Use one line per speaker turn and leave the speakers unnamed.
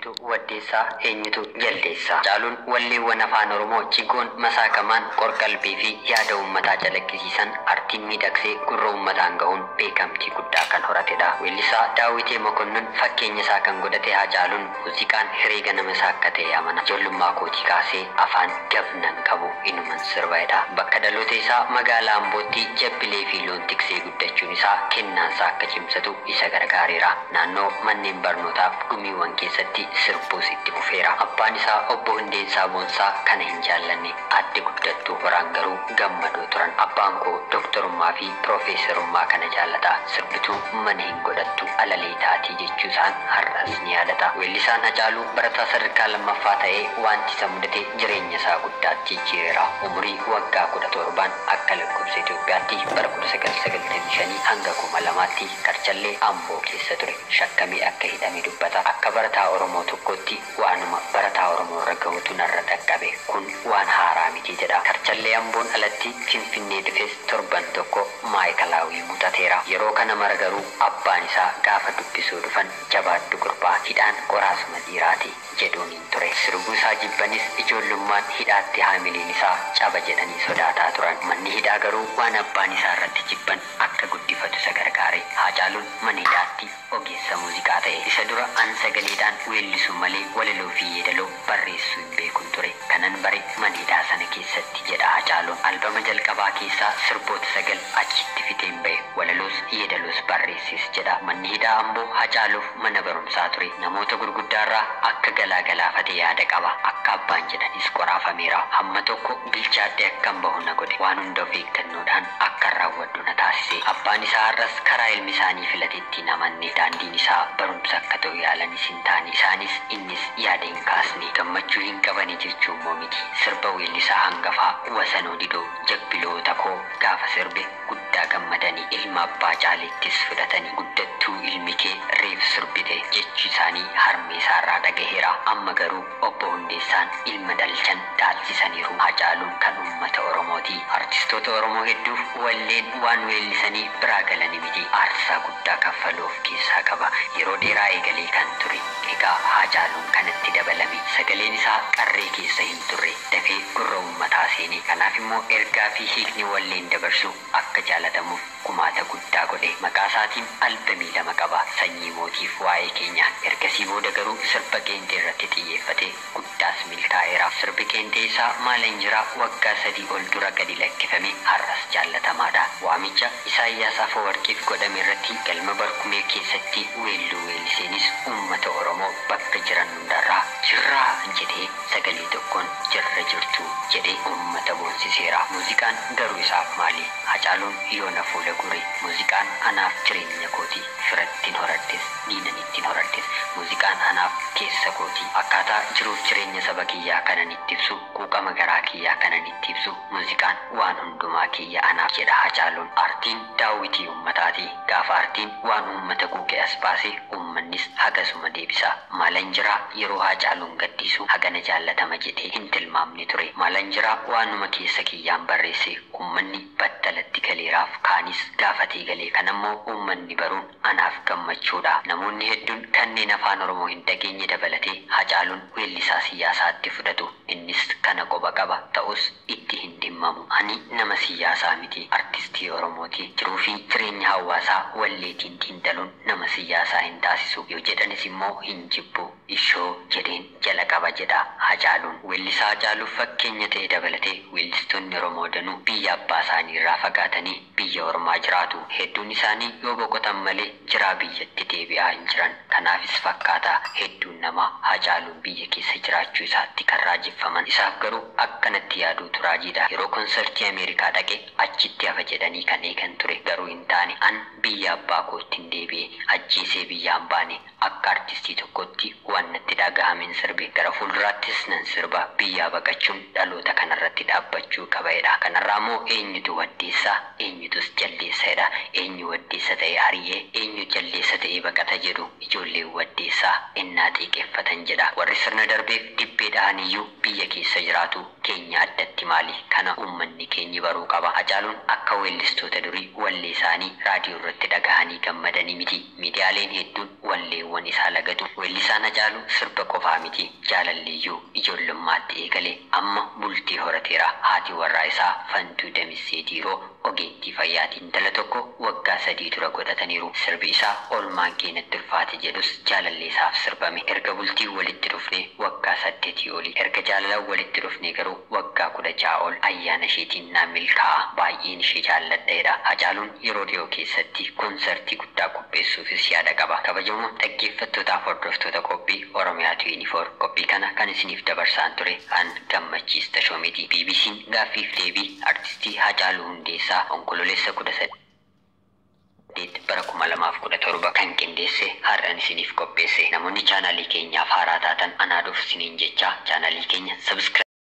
Eenyutu waddeessaa, eenyutu jaldeessaa? Hacaaluun walleewwan afaan Oromoo cigoon masaakamaan qorqalbii fi yaada uummataa calaqqisiisan artiin miidhagsee gurra uummataan gahuun beekamtii guddaa kan horatedha. Weellisaa Daawitee Mokonnon fakkeenya isaa kan godhate Hacaaluun muuziqaan herreega nama isaa akka ta'e amana. Ijoollummaa kootii kaasee afaan gabnan qabu inuman sirbaedha. Bakka dhaloota isaa magaalaa Ambootti jabbilee fi loon tiksee guddachuun isaa kennaansaa akka cimsatu isa gargaareera. Naannoo manneen barnootaaf gumiiwwan keessatti sirbuus itti fufeera. Abbaan isaa obbo Hundeensaa Boonsaa kana hin jaallanne, adde Guddattuu Horaan garuu gammadoo turan. Abbaan koo dooktorummaa fi piroofeesarummaa kana jaallata. Sirbituu mana hin godhattu alalee taatii jechuu isaan har'as ni yaadata. Weellisaan Hacaaluu barataa sadarkaa lammaffaa ta'ee wanti isa mudate jireenya isaa guddaatti jijjiireera. Umurii waggaa 17 akka lakkoofsa Itoophiyaatti bara 1995 hanga 2000tti Karchallee Amboo keessa ture. Shakkamee akka hidhame dubbata. Akka barataa Oromoo tokkotti waanuma barataa Oromoo irra gahutu narra dhaqqabe. Kun waan haaraa miti jedha. Karchallee Amboon alatti Finfinnee dhufes torban tokko maayikalaawii mutateera. Yeroo kana mara garuu abbaan isaa gaafa dubbisuu dhufan jabaadhu gurbaa, hidhaan qoraasuma dhiiraati jedhuuniin ture. Sirbuu isaa jibbanis ijoollummaan hidhaatti haamiliin isaa caba jedhanii sodaataa turan. Manni hidhaa garuu waan abbaan isaa irratti jibban akka guddifatu isa gargaare. Hacaaluun mana hidhaatti ogeessa muuziqaa ta'e. Isa dura an sagaleedhaan weellisuu malee walaloo fi yeedaloo barreessuu hin beekun ture. Kanan bare mana hidhaa sana keessatti jedha Hacaaluun. Albama jalqabaa keessaa sirboota 9 achitti fiteen ba'e. Walaloos yeedaloos barreessis jedha. Manni hidhaa Amboo Hacaaluuf mana barumsaa ture. Namoota gurguddaarraa akka galaa galaafate yaada qaba. Akka abbaan jedhanis qoraafameera. Hamma tokko bilchaadhee akkan bahu na godhe. Waan hunda of eeggannoodhaan akka raawwadhu na taasise. Abbaan isaa har'as karaa ilmi isaanii filate ittiin amanne. Daandiin isaa barumsa akka ta'u yaalanis hin taane. Isaanis innis yaada hin kaasne. Gammachuu hin qabani jechuun immoo miti. Sirba weellisaa hangafaa Wasanoo Didoo jabbiloota koo gaafa sirbe guddaa gammadanii ilma abbaa caaleettis fudhatanii guddattuu ilmi kee reef sirbite jechi isaanii harmee isaarraa dhagaheera. Amma garuu obbo Hundeessaan ilma dhalchan dhaalchisaniiru. Hacaaluun kan uummata Oromooti. Artistoota Oromoo hedduuf walleen waan weellisanii biraa galanii miti. Aarsaa guddaa kaffaluu of keessaa qaba. Yeroo dheeraa eegalee kan ture. Egaa Hacaaluun kanatti dabalame. Sagaleen isaa qarree keessa hin turre. Dafee gurra uummataa seene. Kanaaf immoo ergaa fi hiikni walleen dabarsu akka jaalatamuuf gumaata guddaa godhe. Maqaa isaatiin albamii 2 qaba. Sanyii mootiif waa'ee keenya. Ergasii booda garuu sirba qeenxee irratti xiyyeeffate guddaas milkaa'eera. Sirbi qeenxee isaa Maalan Jiraa waggaa 3 ol dura gadi lakkifame har'as jaallatamaadha. Waamicha Isaayyaas Afawarqiif godhame irratti galma barkumee keessatti weelluu weelliseenis uummata Oromoo bakka jiran hundarraa jirraa jedhee sagalee tokkoon jirra jirtu jedhee uummata boonsiseera. Muuziqaan garuu isaaf maali? Hacaaluun yoona fuula gure. Muuziqaan anaaf jireenya kooti. Firattiin horadhes, diinan ittiin horadhes. Muuziqaan anaaf keessa kooti. Akkaataa jiruuf jireenya saba kiyyaa kanan itti ibsu, quuqama garaa kiyyaa kanan itti ibsu, muuziqaan waan hundumaa kiyya anaaf jedha Hacaaluun. Aartiin daawwitii uummataati. Gaafa aartiin waan uummata quuqe as baase uummannis hagasuma deebisa. Maalan jiraa yeroo Hacaaluun gaddiisu hagana jaallatama jedhee hin tilmaamne ture. Maalan jiraa waanuma keessa kiyyaan barreesse uummanni battalatti galeeraaf kaanis gaafatee galee. Kanammoo uummanni baruun anaaf gammachuudha. Namoonni hedduun kanneen afaan Oromoo hin dhageenye dabalatee Hacaaluun weellisaa siyaasaatti fudhatu. Innis kana qoba qaba. Ta'us itti hin dhimmamu. Ani nama siyaasaa miti. Artistii Oromooti. Jiruu fi jireenya hawaasaa walleetiin xiinxaluun nama siyaasaa hin taasisu. Yoo jedhanis immoo hin jibbu. Ishoo jedheen jala qaba jedha Hacaaluun. Weellisaa Hacaaluuf fakkeenya ta'e dabalatee weellistoonni Oromoo danuu biyya abbaa isaanii irraa fagaatanii biyya ormaa jiraatu. Hedduun isaanii yoo boqotan malee jiraa biyyatti deebi'aa hin jiran. Kanaafis fakkaata hedduun namaa Hacaaluun biyya keessa jiraachuu isaatti kan raajeffaman. Isaaf garuu akkanatti yaaduutu raajiidha. Yeroo konsartii Ameerikaa dhaqe achitti hafa jedhanii kan eegan ture. Garuu hin taane. An biyya abbaa kootti hin deebi'e. Ajjeesee biyyaan baane. Akka artistii tokkotti waan natti dhagahameen sirbe. Gara fuulduraattis nan sirba. Biyyaa baqachuun dhaloota kanarratti dhaabbachuu qabaedha. Kanarraa immoo eenyutu waddeessaa, eenyutus jaldeessadha. Eenyu waddeessa ta'e ari'ee, eenyu jaldeessa ta'e baqata jedhu ijoolleen waddeessaa ennaa xiiqeffatan jedha. Warri sirna darbeef dibbee dhahaniyyuu biyya keessa jiraatu. Keenya addatti maali? Kana uummanni keenyi baruu qaba. Hacaaluun akka weellistoota durii wallee isaanii raadiyoo irratti dhagahanii gammadanii miti. Miidiyaaleen hedduun walleewwan isaa lagatu. Weellisaan Hacaaluu sirba qofaa miti. Jaalalliyyuu ijoollummaatti eegale amma bultii horateera. Haati warraa isaa Fantuu Damissee Diiroo ogeettii fayyaatiin intala tokko waggaa 3 dura godhataniiru. Sirbi isaa "Oolmaan kee natti ulfaate" jedhus jaalallee isaaf sirbame. Erga bultii walitti dhufne waggaa 8 oli. Erga jaalalaan walitti dhufne garuu waggaa 16 ol. Ayyaana isheetiin naa milkaa'a. Baay'een ishee jaalladheera. Hacaaluun yeroo dhiyoo keessatti koonsartii guddaa qopheessuufis yaada qaba. Kabajamoo dhaggeeffattootaaf hordoftoota qophii Oromiyaa 24, qophii kana kan isiniif dabarsaan ture an Gammachiis Tashoomeeti. BBC'n gaaffiif deebii artistii Hacaaluu Hundeessaa Onkololeessa 18 bara 2017 kan qindeesse har'an isiniif qopheesse. Namoonni chaanaalii keenyaaf haaraa taatan anaa dhufu isiniin jecha chaanaalii keenya subscribe